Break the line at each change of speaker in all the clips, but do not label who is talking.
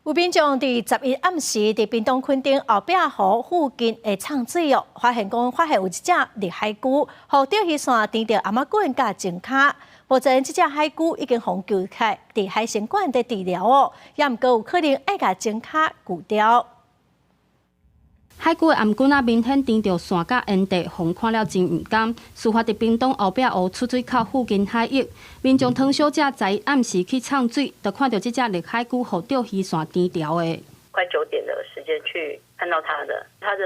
有民眾佇11暗時佇屏東墾丁後壁湖附近的藏水哦，發現講發現有一隻綠海龜，予釣魚線纏著頷仔頸佮前跤。目前這隻海龜已經予救起來，佇海生館佇治療哦，也毋過有可能愛共前跤鋸掉。
海龜的頷頸仔明顯纏著線佮煙蒂，予人看了真毋甘。事發佇屏東後壁湖出水口附近海域，民眾湯小姐11暗時去藏水，就看著這隻綠海龜予釣魚線纏牢的。
快9點的時間去看到它的，它的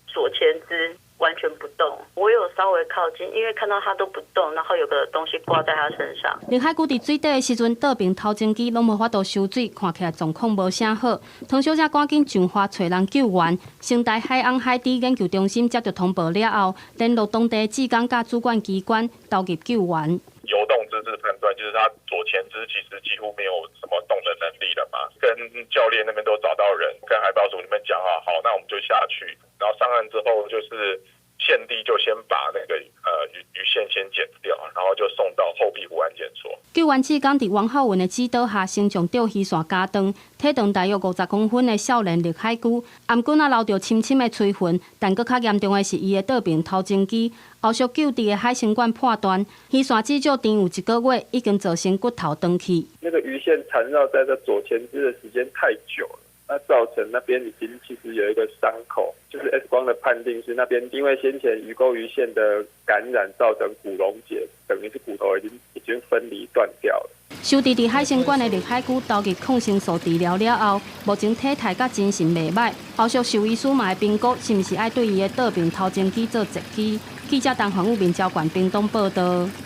左前肢完全不動。我有稍微靠近，因為看到它都不動，然後有個東西掛在它身上。
綠海龜佇水底的時陣，倒爿頭前肢攏無法度收水，看起來狀況無啥好。湯小姐趕緊上岸揣人救援。成大海洋海底研究中心接著通報了後，聯絡當地志工佮主管機關投入救援。
游動姿勢判斷，就是它左前肢其實幾乎沒有什麼動的能力了嘛。跟教練那邊都找到人，跟海保署那邊講好，好，那我們就下去。然後上岸之後，就是現地就先把那個魚線先剪掉，然後就送到後壁湖岸檢所。
救援志工佇王浩文的指導下，先將釣魚線絞斷，體長大約50公分的少年綠海龜，頷頸仔留著深深的吹痕，但閣較嚴重的是伊的倒爿頭前肢，後續救治的海生館破斷，魚線至少纏有一個月，已經造成骨頭斷去。
那個魚線纏繞在這左前肢的時間太久了。那造成那邊已經其實有一個傷口，就是 X 光的判定是那邊因為先前魚鈎魚線的感染造成骨溶解，等於是骨頭已經分離斷掉了。
收治佇海生館的綠海龜投入抗生素治療了後，目前體態佮精神袂䆀。後續獸醫師嘛會評估是毋是愛對伊的倒爿頭前肢做截肢。記者陳環宇面交館屏東報道。